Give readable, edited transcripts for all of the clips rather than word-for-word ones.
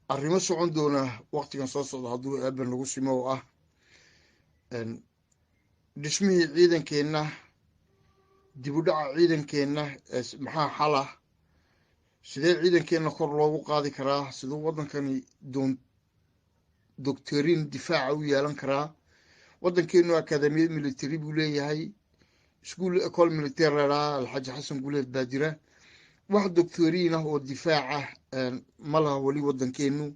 Arrimo socon doona waqtigan soo socda hadduu Eebe nagu simo, oo ah dhismihii ciidankeenna, dib u dhaca ciidankeenna, maxaa xal ah? Sidee ciidankeenna kor loogu qaadi karaa? Siduu waddankani doon doctrine difaaca u yeelan karaa? Waddankeenu akademiyad military buu leeyahay, iskuul École Militaire ladhaha Alxaaji Xasan Guleed baa jira. Wax doctrine ah oo difaaca ma laha weli waddankeenu.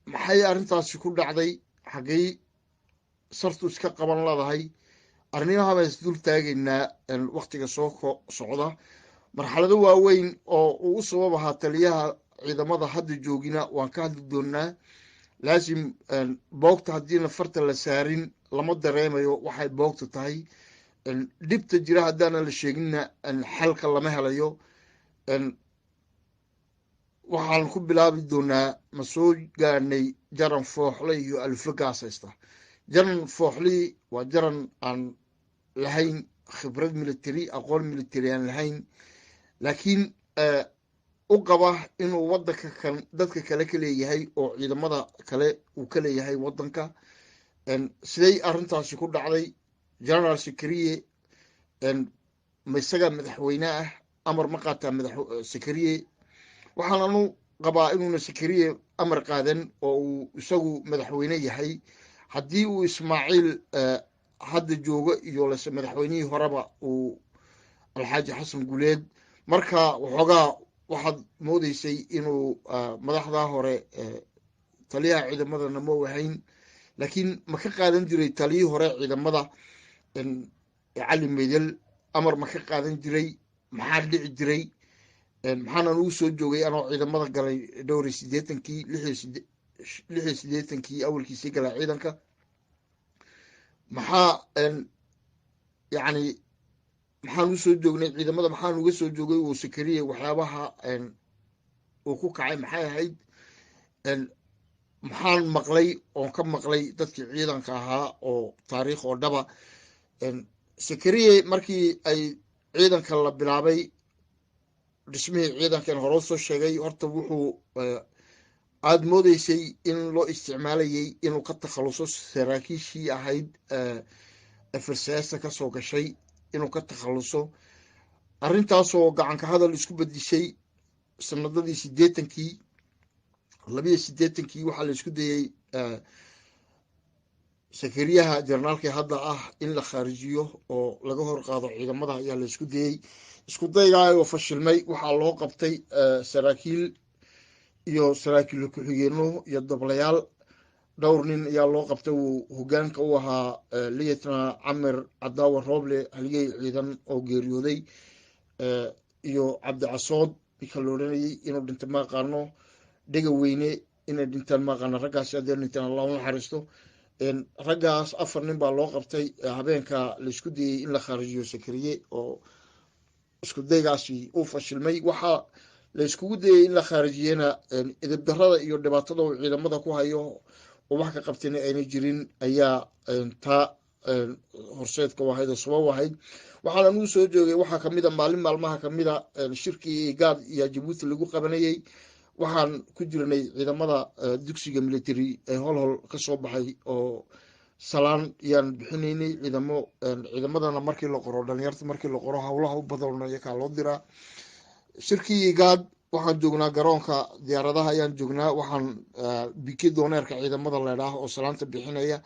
Maxay arrintaasi ku dhacday? Xaggay sartu iska qaban leedahay? Arrimaha baan isdul taagaynaa waktiga soo socda. Marxalado waaweyn oo uu u sabab ahaa taliyaha ciidamada hadda joogina waan ka hadli doonaa. Laasim boogta haddiina farta la saarin, lama dareemayo waxay boogta tahay. Dhibta jira haddaana la sheeginna, xalka lama helayo. Waxaan ku bilaabi doonaa: ma soo gaadhnay jaran fooxle iyo aliflo gaas haysta? Jaran fooxli waa jaran aan lahayn khibrad military, aqoon military aan lahayn, laakiin u qaba inuu waddanka kan dadka kale ka leeyahay oo ciidamada kale uu ka leeyahay waddanka. Siday arrintaasi ku dhacday? General Sakariye ma isaga madaxweyne ah? Amar ma qaataa madax Sakariye? Waxaan anu qabaa inuuna Sakariye amar qaadan oo uu isagu madaxweyne yahay. Haddii uu Ismaaciil hadda joogo iyo lase madaxweynihii horeba uu Alxaaji Xasan Guleed, marka waxoogaa waxaad moodeysay inuu madaxdaa hore taliyaha ciidamadana ma wahayn, laakiin ma ka qaadan jiray taliyihii hore ciidamada Cali Meydel? Amar ma ka qaadan jiray? Maxaa dhici jiray? Maxaanan ugu soo joogay anoo ciidamada galay dhowr iyo siddeetankii, 86-kii awalkiisii galay ciidanka? Maxaa yacni maxaan usoo joognay ciidamada? Maxaan uga soo joogay uu Sakariye waxyaabaha uu ku kacay maxay ahayd? Maxaan maqlay oon ka maqlay dadkii ciidanka ahaa oo taariikh oo dhaba? Sakariye markii ay ciidanka la bilaabay, dhismihii ciidankan hore soo sheegay, horta wuxuu aada moodeysay in loo isticmaalayay inuu ka takhaluso saraakiishii ahayd FRCS kasoo gashay, inuu ka takhaluso. Arrintaasoo gacanka hadal isku bedishay sanadadii 80-kii, 82-kii. Waxaa la isku dayey Sakariyaha generaalkii hadda ah in la khaarijiyo oo laga hor qaado ciidamada ayaa la isku dayey. Isku daygaa oo fashilmay, waxaa loo qabtay saraakiil iyo saraakiil ku-xigeeno iyo dablayaal. Dhowr nin ayaa loo qabtay, uu hogaanka u ahaa lieutenant Camir Cadaawa Rooble, halyey ciidan oo geeriyooday, iyo Cabdicasood ninka la odhanayay. Inuu dhintay ma aqaano, Dhega Weyne inay dhintaan ma aqaano. Raggaasi haddee dhinteen, Allah u naxariisto. Raggaas afar nin baa loo qabtay habeenka laisku dayey in la khaarijiyo Sakariye, oo isku daygaasi uu fashilmay. Waxaa la iskugu dayey in la khaarijiyena idibdarada iyo dhibaatada uu ciidamada ku hayo oo wax ka qabtayna ayna jirin ayaa taa horseedka u ahayd oo sabab u ahayd. Waxaana nugu soo joogay, waxaa kamida maalin maalmaha kamida shirkii Gaad iyo Jabuuti lagu qabanayey, waxaan ku jirnay ciidamada dugsiga military ee Holhol ka soo baxay oo salaan yaan bixinaynay ciidamo. Ciidamadana markii la qoro, dhalinyarta markii la qoro, howlaha u badan iyakaa loo diraa. Shirkii Gaad waxaan joognaa garoonka diyaaradaha ayaan joognaa. Waxaan piquet d'honneurka ciidamada leedhaah oo salaanta bixinaya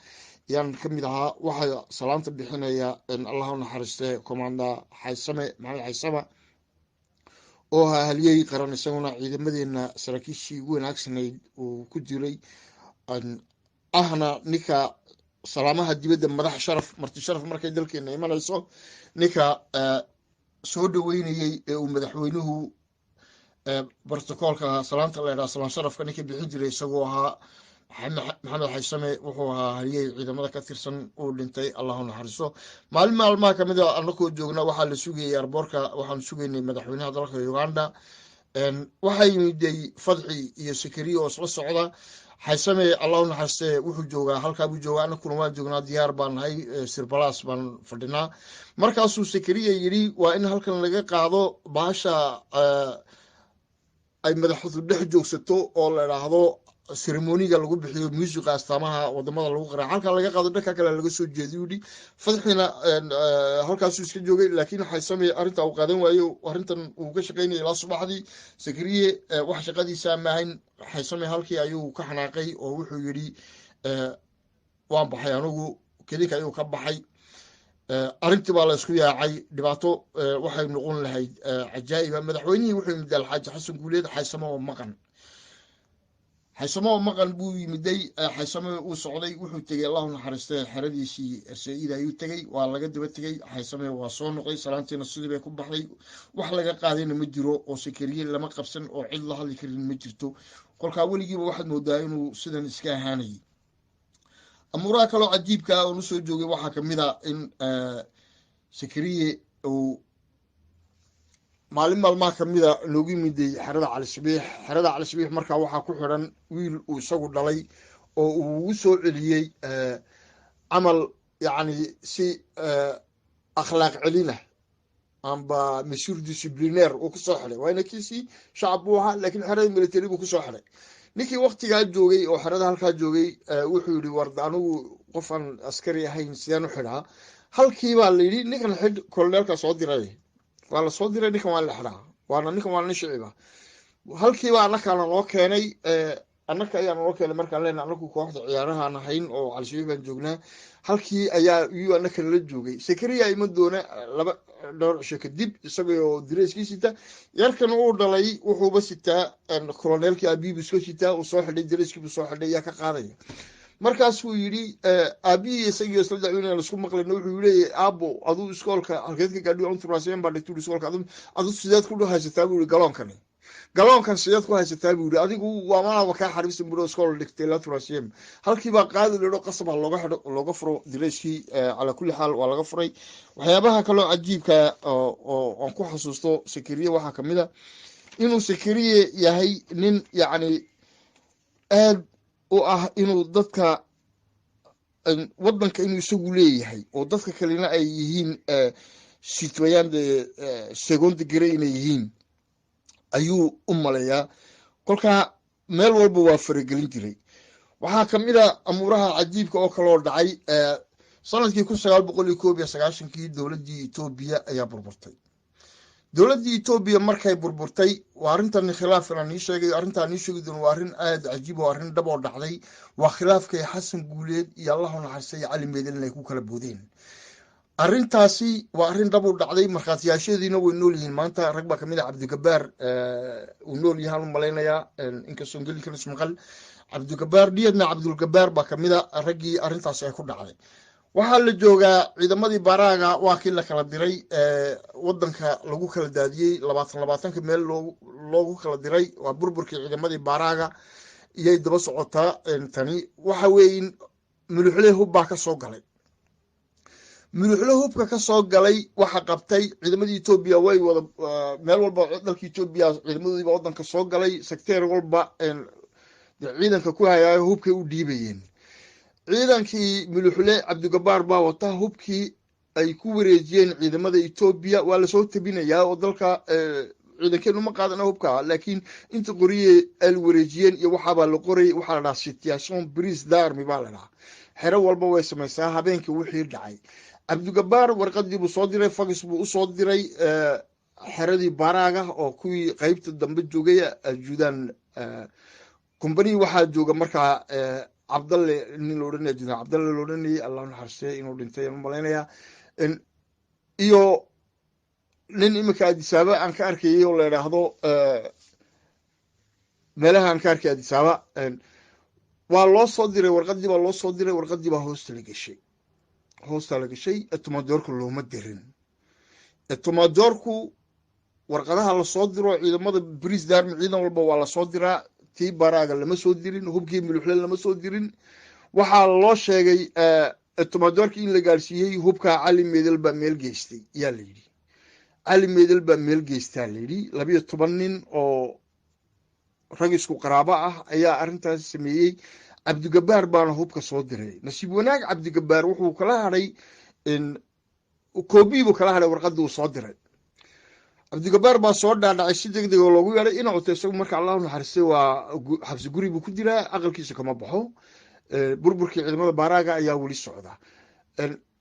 ayaan kamid ahaa. Waxaa salaanta bixinaya, Allah u naxariiste, commandant Xaysame Maxamed Xaysama oo ahaa halyey qaran, isaguna ciidamadeena saraakiishii ugu wanaagsanayd uu ku jiray, ahna ninka salaamaha dibadda, madax sharaf, marti sharaf markay dalkeena imanayso ninka soo dhaweynayey ee uu madaxweynuhu protocoolka salaanta la idhaha, salaan sharafka ninka bixin jiray isagoo ahaa. Maxamed Xaysame wuxuu ahaa halyey ciidamada ka tirsan, uu dhintay, Allahu naxariisto. Maalin maalmaha kamid a anakoo joogna waxaa la sugayay airportka, waxaan sugaynay madaxweynaha dalka Uganda. Waxaa yimiday Fadxi iyo Sakariye oo isla socda. Xaysame, Allahu naxariiste, wuxuu joogaa halkaa buu joogaa, anakuna waan joognaa, diyaar baan nahay, sur place baan fadhinaa. Markaasuu Sakariye yidhi: "Waa in halkan laga qaado bahasha." Ay madaxdu dhex joogsato oo la idhaahdo ceremoniga lagu bixiyo muusiqa astaamaha wadamada lagu qaraa, halkaa laga qaado, dhanka kale laga soo jeediyo yidhi. Fadxina halkaasuu iska joogay, laakiin Xaysame arrintaa uu qaadan waayo. Arrintan uu ka shaqaynayay ilaa subaxdii. Sakariye wax shaqadiisa maahayn. Xaysame halkii ayuu ka xanaaqay oo wuxuu yidhi, "Waan baxay anigu." Kedinka ayuu ka baxay. Arrintii baa la isku yaacay. Dhibaato waxay noqon lahayd cajaa'iba. Madaxweynihii wuxuu yimid, Alxaaji Xasan Guuleed, Xaysamo oo maqan. Xaysamo oo maqan buu yimiday. Xaysame uu socday, wuxuu tegey, Allahu naxariistay, xeradiisii Erseida ayuu tegey. Waa laga daba tegey. Xaysame waa soo noqday, salaantiina sidii bay ku baxday. Wax laga qaadayna ma jiro oo Sakariye lama qabsan oo cid la hadli karin ma jirto. Kolkaa weligiiba waxaad moodaa inuu sidan iska ahaanayay. Amuuraha kaloo cajiibka oon usoo joogay waxaa kamid a in Sakariye uu maalin maalmaha kamida noogu yimiday xerada Cali Sabiix. Xerada Cali Sabiix markaa waxaa ku xidhan wiil uu isagu dhalay oo uu ugu soo celiyey camal, yacni si akhlaaq celina amba mesure disciplinaire uu kusoo xidhay. Waa inankiisii, shacab buu ahaa, laakiin xerada military buu kusoo xidhay. Ninkii waktigaa joogay oo xerada halkaa joogay wuxuu yidhi, "Warda, anigu qofaan askari ahayn sideen u xidhaa?" Halkii baa la yidhi, "Ninkan xidh, koloneelkaa soo diray." Waa lasoo diray, ninkan waa la xidhaa, waana ninkan, waa nin shiciba. Halkiiba annakaana noo keenay, annaka ayaa noo keenay. Markaan leenahay anaku kooxda ciyaarahaan ahayn oo Calishabiix baan joognaa, halkii ayaa iyuu annaka nala joogay. Sakariya iman doona laba dhowr cisho kadib isagoo direyskii sita. Yarkan uu dhalay wuxuuba sitaa koloneelkii aabihiibu iska sitaa, uu soo xidhay, direyskiibuu soo xidhay. Yaa ka qaadaya? Markaasuu yidhi aabihii isagii isla dacweynaya, laisku maqlayna, wuxuu leeyahay, "Aabo, aduu iskoolka halkeed ka gaadhi?" Onturaseen baa dhigtay iskoolka. Adu sideed ku haysataa?" buu yihi. "Galoonkani, galoonkan sideed ku haysataa?" buu yihi. "Adigu waa manaba kaa xariisan," buu, "iskool dhigtay la turasiem." Halkii baa qaadi lidho, qasab ha looga xidho, looga furo direyskii. Calaa kulli xaal waa laga furay. Waxyaabaha kaloo cajiibka oo aan ku xasuusto Sakariye waxaa kamid a inuu Sakariye yahay nin yacni aad u ah inuu dadka waddanka inuu isagu leeyahay oo dadka kalena ay yihiin citoyen de second degré inay yihiin ayuu u maleeyaa. Kolkaa meel walba waa faragelin jiray. Waxaa kamid a amuuraha cajiibka oo kaloo dhacay, sanadkii 1991-kii dowladdii Etoobiya ayaa burburtay. Dowladdii Etoobiya markay burburtay, waa arrintan khilaafkan aan nii sheegay. Arrintaan nii sheegi doono waa arrin aada cajiib oo arrin dhab oo dhacday. Waa khilaafkay Xasan Guuleed iyo, Allahu naxariistay, Cali Medelin ay ku kala boodeen. Arrintaasi waa arrin dhab u dhacday, markhaatiyaashadeediina way nool yihiin maanta. Rag baa kamid a, Cabdigabaar uu nool yahaan u malaynayaa, inkastoo gelin ismaqal. Cabdigabaar dhiyadna, Cabdulgabaar baa kamid a raggii arrintaasi ay ku dhacday. Waxaa la joogaa ciidamadii baraaga, waa kii la kala diray, wadanka lagu kala daadiyey, labaatan labaatanka meel loogu kala diray. Waa burburkii ciidamadii baraaga iyay daba socotaa tani. Waxa weeye, Muluxle hub baa ka soo galay. Muluxle hubka ka soo galay waxa qabtay ciidamadii Etoobiya. Way wada meel walba dalka Etoobiya ciidamadoodiiba wadanka soo galay. Secteur walba ciidanka ku hayaayo hubkay u dhiibayeen. Ciidankii Muluxle Cabdigabaar baa wata. Hubkii ay ku wareejiyeen ciidamada Etoobiya waa lasoo tabinayaa oo dalka ciidankeenu ma qaadana hubka, laakiin inta qoriye ay wareejiyeen iyo waxaabaa la qorayay. Waxaa la dhahaa situation prise d'armes baa la dhahaa. Xero walba way samaysaa. Habeenkii wixii dhacay, Cabdigabaar warqadii buu soo diray, fax buu usoo diray xeradii baraaga oo kuwii qeybta dambe joogay juudaan company. Waxaa jooga markaa Cabdalle, nin la odhanaya juudaan Cabdalle la odhanayay, Allah naxariistay, inuu dhintay aan malaynayaa, iyo nin iminka Adisaaba aan ka arkayay oo la idhaahdo, meelaha aan ka arkay Adisaaba. Waa loo soo diray warqadii, baa loo soo diray. Warqadii baa hoosta la geshay, hoosta la gashay. État-majorka looma dirin. État-majorku warqadaha lasoo diro ciidamada prise d'armes, ciidan walba waa lasoo diraa. Tii baraaga lama soo dirin, hubkii Muluxle lama soo dirin. Waxaa loo sheegay état-majorki in la gaarsiiyey hubka Cali Medel baa meel geystay yaa la yidhi. Cali Medel baa meel geystaa la yidhi. 12 nin oo rag isku qaraabo ah ayaa arrintaas sameeyey. Cabdigabaar baana hubka soo diray. Nasiib wanaag, Cabdigabaar wuxuu kala hadhay copie buu kala hadhay warqadii uu soo diray. Cabdigabaar baa soo dhaadhacay si deg deg oo loogu yeedhay Ina Cute. Isagu marka, Allahu naxariistay, waa xabsi guri buu ku jiraa, aqalkiisa kama baxo. Burburkii ciidamada baaraaga ayaa weli socda.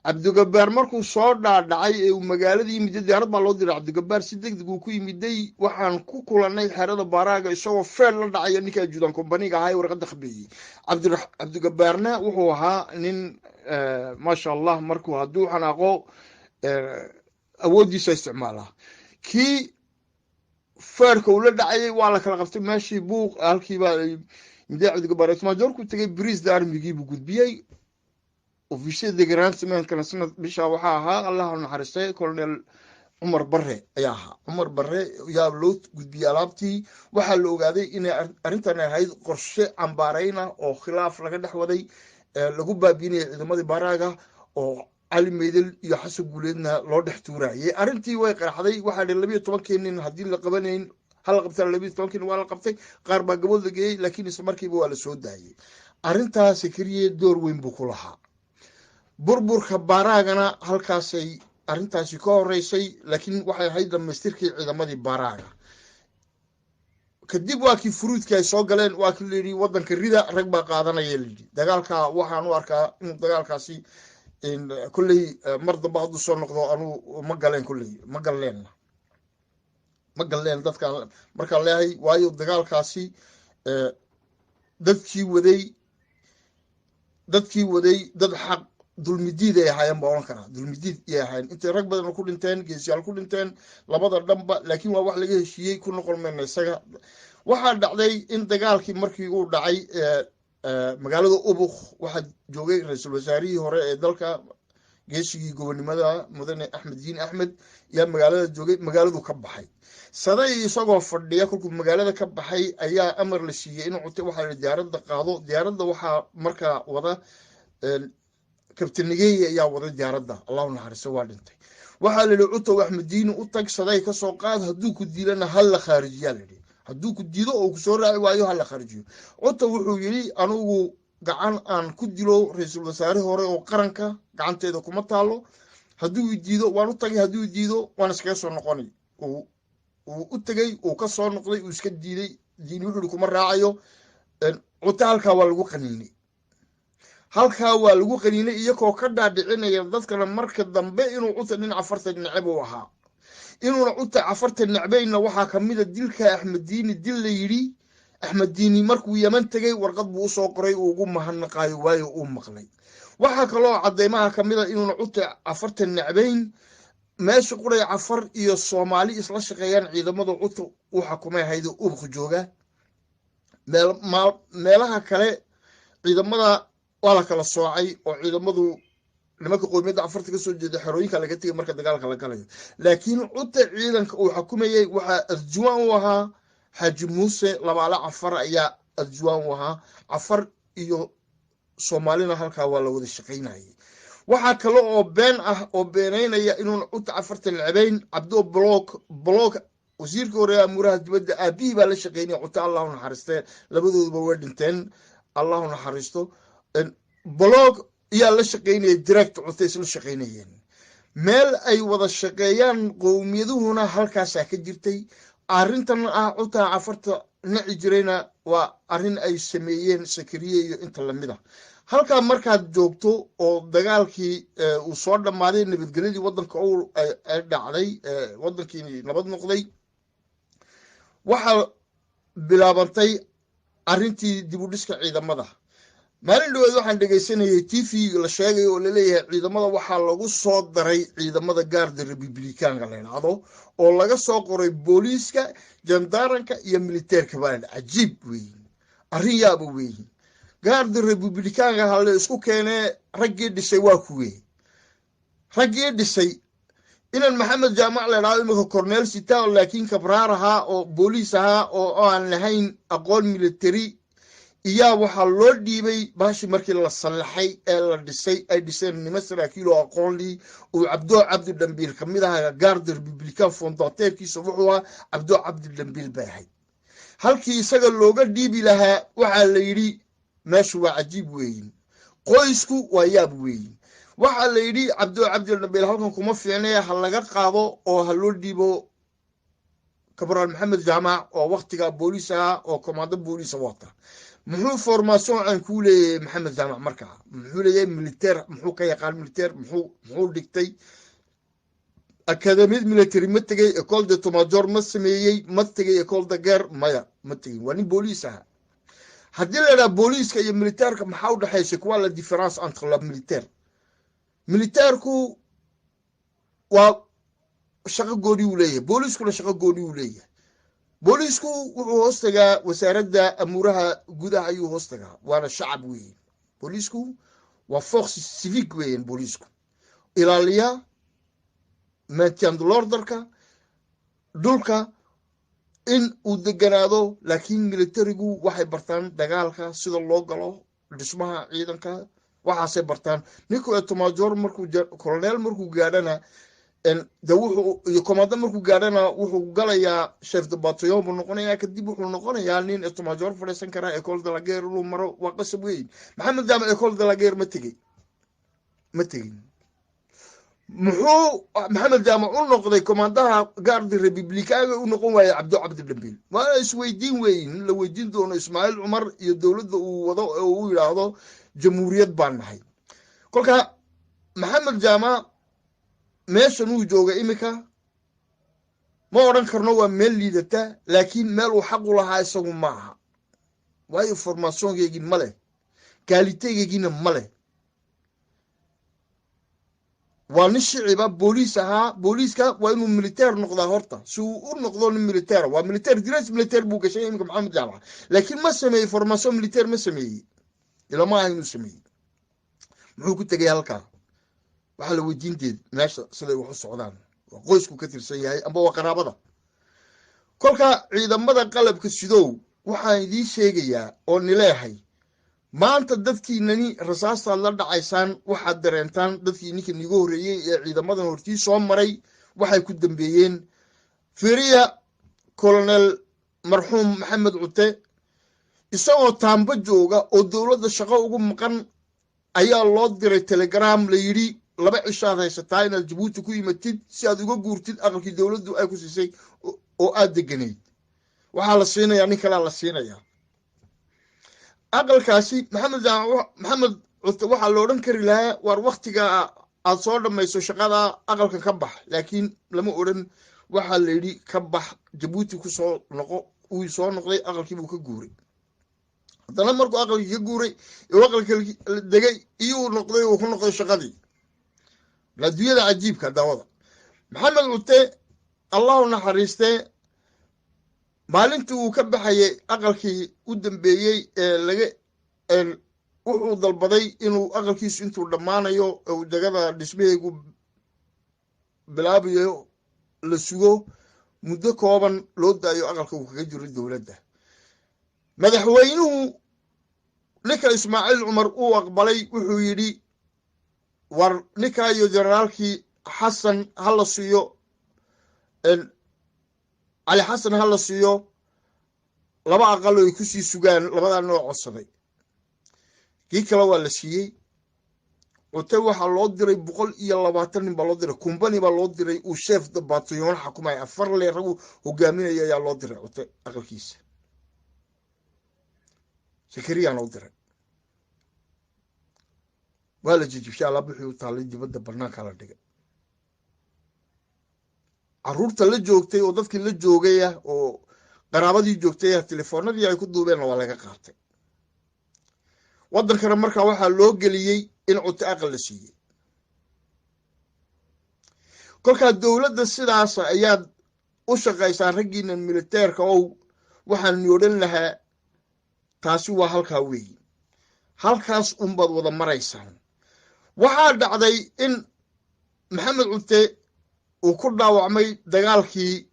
Cabdigabaar markuu soo dhaadhacay ee uu magaaladii yimiday, diyaarad baa loo diray. Cabdigabaar si deg deg uu ku yimiday. Waxaan ku kulanay xerada baaraaga isagoo feel la dhacaya ninka judan kombaniga ahaa ee warqadda khabeeyey. Cabdigabaarna wuxuu ahaa nin, maasha Allah, markuu hadduu xanaaqo awooddiisa isticmaalaa. Kii feerka uu la dhacayay waa la kala qabtay meeshii, buuq halkiibaa midee. Cabdigabaar état-majorku tegay, brise d'armigii buu gudbiyey. Officier de renseignementkana sanad bisha waxaa ahaa, Allah naxariistay, Colonel Cumar Bare ayaa ahaa. Cumar Bare yaa loo gudbiyey alaabtii. Waxaa la ogaaday inay arrintan ahayd qorshe cambaareyna oo khilaaf laga dhex waday, lagu baabiinayay ciidamadii baaraaga, oo Cali Meydel iyo Xasan Guuleedna loo dhex tuurayay. Arrintii way qaraxday. Waxaa dhi 12kii nin haddii la qabanayn hala qabtaan. 12kii nin waa la qabtay, qaar baa gabood la geeyey, laakiin isla markiiba waa la soo daayey. Arrintaas Sakariye door weyn buu ku lahaa burburka baaraagana. Halkaasay arrintaasi ka horeysay, laakiin waxay ahayd dhamaystirkii ciidamadii baaraaga. Kadib waa kii furuudkii ay soo galeen, waa kii layidhi waddanka rida, rag baa qaadanaya layidhi. Dagaalka waxaan u arkaa inuu dagaalkaasi kolley mar dambe hadduu soo noqdo anuu ma galeen, kolley ma galleen, ma galleen dadka markaan leeyahay, waayo dagaalkaasi dadkii waday dad xaq dulmidiid ay ahaayeen baa oran karaa. Dulmidiid iyay ahaayeen, intay rag badan ku dhinteen, geesiyaal ku dhinteen labada dhanba, laakiin waa wax laga heshiiyey, ku noqon mayna isaga. Waxaa dhacday in dagaalkii markii uu dhacay, magaalada Ubuk waxaa joogay ra-iisul wasaarihii hore ee dalka, geesigii gobonimada, mudane Axmed Diin Axmed yaa magaalada joogay. Magaaladu ka baxay saday isagoo fadhiya. Kolkuu magaalada ka baxay ayaa amar la siiyey inuu Cute, waxaa la diyaaradda qaado. Diyaaradda waxaa markaa wada Kabtain Nigeya ayaa wada diyaaradda, Allahu naxariiso, waa dhintay. Waxaa la yihi, "Cutow, Axmed Diini u tag, saday kasoo qaad, hadduu ku diilana hal la khaarijiyaa." La yidhi, hadduu ku diido oo kusoo raaci waayo, hala khaarijiyo. Cutow wuxuu yidhi, "Anugu gacan aan ku dilo ra-iisul wasaare hore oo qaranka gacanteeda kuma taalo. Hadduu i diido waan u tagay, hadduu i diido waan iskaga soo noqonay." Uu u tegey, uu ka soo noqday, uu iska diiday Diini. Wuxuu yihi, "Kuma raacayo." Cuto halkaa waa lagu qaniinay, halkaa waa lagu qaniinay, iyagoo ka dhaadhicinaya dadkana marka dambe inuu Cuta nin Cafarta neceb uu ahaa. Inuuna Cuta Cafarta necbayna waxaa kamida dilka Axmed Diini. Dil la yidhi Axmed Diini markuu Yeman tegey warqad buu usoo qoray uu ugu mahadnaqaayo, waayo uu maqlay. Waxaa kaloo cadeymaha kamida inuuna Cuta Cafarta necbayn, meesha quray Cafar iyo Soomaali isla shaqeeyaan ciidamada Cuta u xakumay hayda Ubuk jooga. Meelaha kale ciidamada waa la kala soocay, oo ciidamadu nimanka qowmiyadda Cafarta kasoo jeeda xerooyinka laga tegay marka dagaalka la galayo, laakiin Cuta ciidanka uu xakumayay waxaa adjuwaan u ahaa Xaaji Muuse Labaale Cafar ayaa adjuwaan u ahaa. Cafar iyo Soomaalina halkaa waa la wada shaqaynayay. Waxaa kale oo been ah oo beenaynaya inuuna Cuta Cafarta necbayn, Cabdo Blog, wasiirka hore amuuraha dibadda, aabihii baa la shaqeynaya Cuta, Allahu naxariiste, labadooduba way dhinteen, Allahu naxariisto. Blog ayaa la shaqeynaya direct, Cuta isla shaqeynayeen. Meel ay wada shaqeeyaan qowmiyaduhuna halkaasaa ka jirtay. Arrintan ah Cutaa Cafarta naci jirayna waa arrin ay sameeyeen Sakariye iyo inta lamid a. Halkaa markaad joogto oo dagaalkii uu soo dhammaaday, nabadgelyadii waddanka ay dhacday, waddankii nabad noqday, waxaa bilaabantay arrintii dib u dhiska ciidamada. Maalin dhaweed waxaan dhegaysanayay TV la sheegay oo laleeyahay ciidamada waxaa lagu soo daray ciidamada Garde républicainka la idhaahdo, oo laga soo qoray booliiska, jandaranka iyo militeerka. Baa cajiib weyin, arrin yaaba weyin. Garde républicainka hale isku keenee, raggii dhisay waa kuwee? Raggii dhisay inan Maxamed Jaamac la idhahdo, imika corneel sita, laakiin kabraar ahaa oo booliis ahaa oo aan lahayn aqoon military, iyaa waxaa loo dhiibay baashi. Markii la sallaxay ee la dhisay, ay dhiseen niman saraakiil oo aqoonlii uu Cabdoo Cabdi Dhambiil kamid ahaa. Garde républicain fondateurkiisa wuxuu ahaa Cabdoo Cabdi Dhambiil bay ahayd. Halkii isaga looga dhiibi lahaa waxaa la yidhi, meeshu waa cajiib weeyin, qoysku waa yaab weeyin, waxaa la yidhi Cabdoo Cabdi Dhambiil halkan kuma fiicnaya, ha laga qaado oo ha loo dhiibo. Caporal Maxamed Jaamac oo waktiga booliis ahaa oo commando booliisa wata. Muxuu formation aan kuu leeyahay Maxamed Jaamac? Markaa muxuu leeyahay militaire? Muxuu ka yaqaan militaire? Muxuu dhigtay? Académie military ma tegey? École d'état-major ma sameeyey? Ma tegey école de guerre? Maya, ma tegin. Waa nin booliis ahaa. Haddii la idhaha booliiska iyo militairka maxaa u dhexaysa? Kuwa la différence entre la militaire, militairku waa shaqo gooni uu leeyahay, booliiskuna shaqo gooni uu leeyahay. Booliisku wuxuu hoos tagaa Wasaaradda Amuuraha Gudaha ayuu hoos tagaa, waana shacab weyn. Booliisku waa force civique weyan. Booliisku ilaaliya maintien de l'ordre-ka dhulka in uu deganaado, laakiin militarigu waxay bartaan dagaalka sida loo galo, dhismaha ciidanka, waxaasay bartaan. Ninku état-major markuu, colonel markuu gaadhana, de wuxuu iyo commando markuu gaadhana, wuxuu galayaa chef de bataillon buu noqonayaa. Kadib wuxuu noqonayaa nin état-major fadhiisan karaa. École de la guerre inuu maro waa qasab weyn. Maxamed Jaamac école de la guerre ma tegey? Ma tegin. Muxuu Maxamed Jaamac u noqday commandaha Garde républicaine-ga u noqon waayey Cabdo Cabdi Dhambiil? Waa isweydiin weyn la weydiin doono Ismaaciil Cumar iyo dowladda uu wado ee uu yidhaahdo jamhuuriyad baan nahay. Kolka Maxamed Jaamac meeshan uu jooga iminka ma odhan karno waa meel liidata, laakiin meel uu xaq u lahaa isagu ma aha, waayo formationkeygii ma leh, qualité-geygiina ma leh. Waa nin shiciba, booliis ahaa. Booliiska waa inuu militaire noqdaa horta si uu u noqdo nin militaire. Waa militaire, dress militaire buu gashay iminka Maxamed Jaamac, laakiin ma sameeyey formation militaire? Ma sameeyey? Ilama aha inuu sameeyey. Muxuu ku tegay halkaa? Waxaa la weydiinteed meesha siday wax u socdaan. Waa qoysku ka tirsan yahay amba waa qaraabada. Kolka ciidamada qalabka sidow, waxaan idiin sheegayaa oo nileehay, maanta dadkiinani rasaastaad la dhacaysaan waxaad dareentaan dadkii ninka niiga horreeyey ee ciidamadan hortii soo maray waxay ku dambeeyeen. Firiya Colonel marxuum Maxamed Cute isagoo Taamba jooga oo dowladda shaqo ugu maqan ayaa loo diray telegram, la yidhi 2 cishaad haysataa inaad Jabuuti ku yimatid si aad uga guurtid aqalkii dowladdu ay ku siisay oo aad deganayd. Waxaa la siinayaa nin kalaa la siinayaa aqalkaasi. Maxamed Maxamed Cute waxaa la odhan kari lahaa, waar waktiga aad soo dhammayso shaqada aqalkan ka bax, laakiin lama odhan. Waxaa la yidhi ka bax, Jabuuti ku soo noqo. Wuu soo noqday, aqalkii buu ka guuray. Haddana markuu aqalkii ka guuray uu aqalka degay iyuu noqday, uu ku noqday shaqadii. Adduunyada cajiibka daawada. Maxamed Cute, Allahu naxariistee, maalintii uu ka baxayay aqalkii u dambeeyey ee laga, wuxuu dalbaday inuu aqalkiisu intuu dhammaanayo uu degada dhismaheegu bilaabayo la sugo, muddo kooban loo daayo aqalka uu kaga jiro dowladda. Madaxweynuhu ninka Ismaaciil Cumar uu aqbalay. Wuxuu yidhi, war ninka iyo generaalkii Xasan ha la siiyo, Cali Xasan ha la siiyo laba aqal oo ay kusii sugaan. Labadaa noo codsaday, kii kale waa la siiyey. Cute waxaa loo diray 120 nin baa loo diray, compagnie baa loo diray uu chef de bataillon xakumaya, afar le ragu hogaaminaya ayaa loo diray Cute aqalkiisa. Sakariyaan loo diray, waa la jijibshay. Alaab wixii u taallay dibadda banaanka la dhigay. Caruurta la joogtay oo dadkii la joogaya oo qaraabadii joogtay telefoonadii ay ku duubeenna waa laga qaatay. Waddankana markaa waxaa loo geliyey in Cute aqal la siiyey. Kolkaa dowladda sidaasa ayaad u shaqaysaa raggiina militeerka ow. Waxaan odhan lahaa taasi waa halkaa weeyi, halkaas unbaad wada maraysaan. Waxaa dhacday in Maxamed Cute uu ku dhaawacmay dagaalkii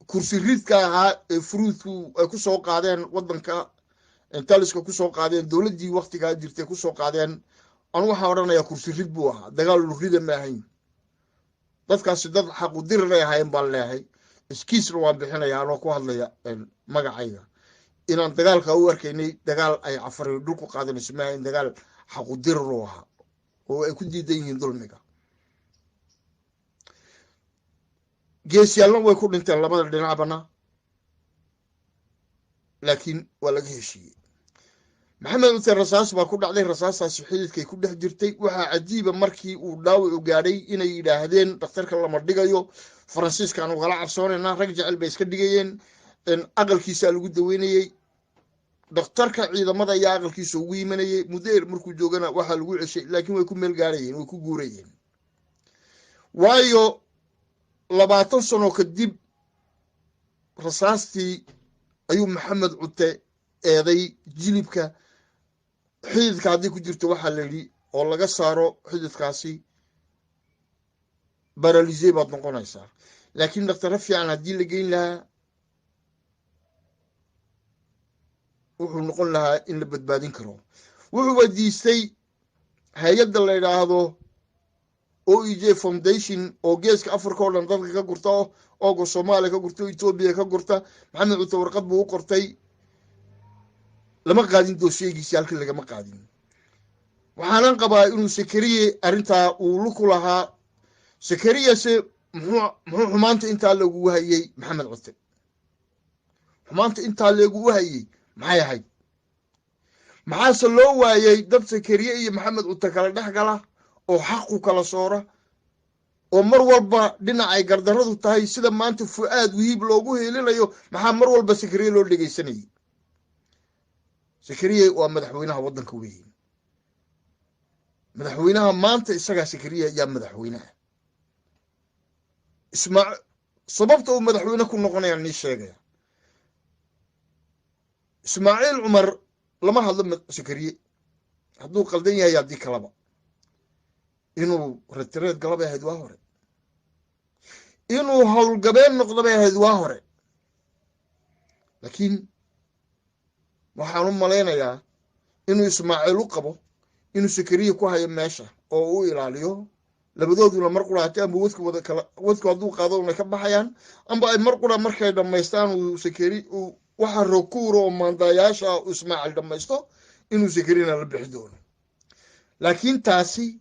kursi ridka ahaa ee furuudku ay ku soo qaadeen waddanka, taliska ku soo qaadeen, dowladdii waktigaa jirtay ku soo qaadeen. Anu waxaan odhanayaa kursi rid buu ahaa, dagaal lurida ma ahayn. Dadkaasi dad xaqudirinay ahaayeen baan leehay. Iskiisna waan bixinaya anoo ku hadlaya magacayga inaan dagaalka u arkaynay dagaal ay Cafari dhulku qaadanayso ma ahayn, dagaal xaqudirir u ahaa oo ay ku diidan yihiin dulmiga. Geesiyaalna way ku dhinteen labada dhinacbana, laakiin waa laga heshiiyey. Maxamed Cute rasaas baa ku dhacday, rasaastaasi xididkay ku dhex jirtay. Waxaa cajiiba markii uu dhaawacu gaadhay inay yidhaahdeen dhakhtarka lama dhigayo, Faransiiskaan ugala cabsoonaynaa. Rag jecel bay iska dhigayeen. Aqalkiisaa lagu daweynayey, dhakhtarka ciidamada ayaa aqalkiisa ugu imanayey. Muddo markuu joogana waxaa lagu ceshay, laakiin way ku meel gaarayeen, way ku guurayeen, waayo 20 sano kadib rasaastii ayuu Maxamed Cute eeday jilibka. Xididka haddii ku jirto waxaa la yidhi oo laga saaro xididkaasi, paralysé baad noqonaysaa. Laakiin dhakhtaro fiican haddii la geyn lahaa, wuxuu noqon lahaa in la badbaadin karo. Wuxuu weydiistay hay-adda la yidhaahdo OEJ Foundation oo Geeska Africa oo dhan dadka ka gurta, ooga Soomaaliya ka gurta, Etoobiya ka gurta. Maxamed Cute warqad buu u qortay, lama qaadin doosheegiisi, halkii lagama qaadin. Waxaanan qabaa inuu Sakariye arrintaa uu luku lahaa. Sakariyase muxuu xumaanta intaa lagugu hayey Maxamed Cute? Xumaanta intaa lagugu hayey maxay ahayd? Maxaase loo waayey dad Sakariye iyo Maxamed Cute kala dhex gala oo xaqu kala soora, oo mar walba dhinacay gardaradu tahay, sida maanta Fu'aad Wihiib loogu heelinayo? Maxaa mar walba Sakariye loo dhegaysanayay? Sakariye waa madaxweynaha waddanka weeye, madaxweynaha maanta isagaa Sakariye ayaa madaxweynaha. Ismaa sababta uu madaxweyne ku noqonaya nii sheegaya. Ismaaciil Cumar lama hadlo Sakariye hadduu qaldan yahay, haddii kalaba inuu retraite gala bay ahayd waa hore, inuu howlgabeen noqdo bay ahayd waa hore. Laakiin waxaan u malaynayaa inuu Ismaaciil u qabo inuu Sakariye ku hayo meesha oo u ilaaliyo. Labadooduna mar qura hati amba wadka wada kala wadku hadduu qaado unay ka baxayaan, amba ay mar qura markay dhammaystaan uu Sakari uu waxa rokuura oo maandaayaasha uu Ismaaciil dhammaysto, inuu Sakarina la bixi doono. Laakiin taasi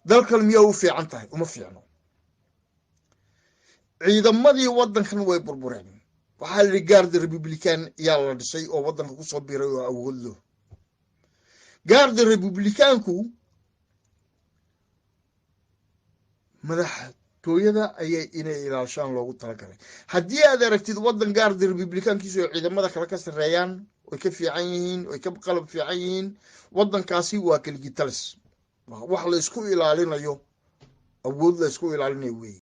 dalkan miyaa u fiican tahay? Uma fiicno. Ciidamadii waddankan way burbureen. Waxaa la yidhi Garde Républicaine yaa la dhisay oo waddanka kusoo biiray oo awood lo. Garde Republicaanku madaxtooyada ayay inay ilaashaan loogu talagalay. Haddii aad aragtid waddan Garde Republicaankiisu ay ciidamada kale ka sarreeyaan, oy ka fiican yihiin, oy ka qalab fiican yihiin, waddankaasi waa keligitalis. Wax la isku ilaalinayo, awood la isku ilaalinayo weeye.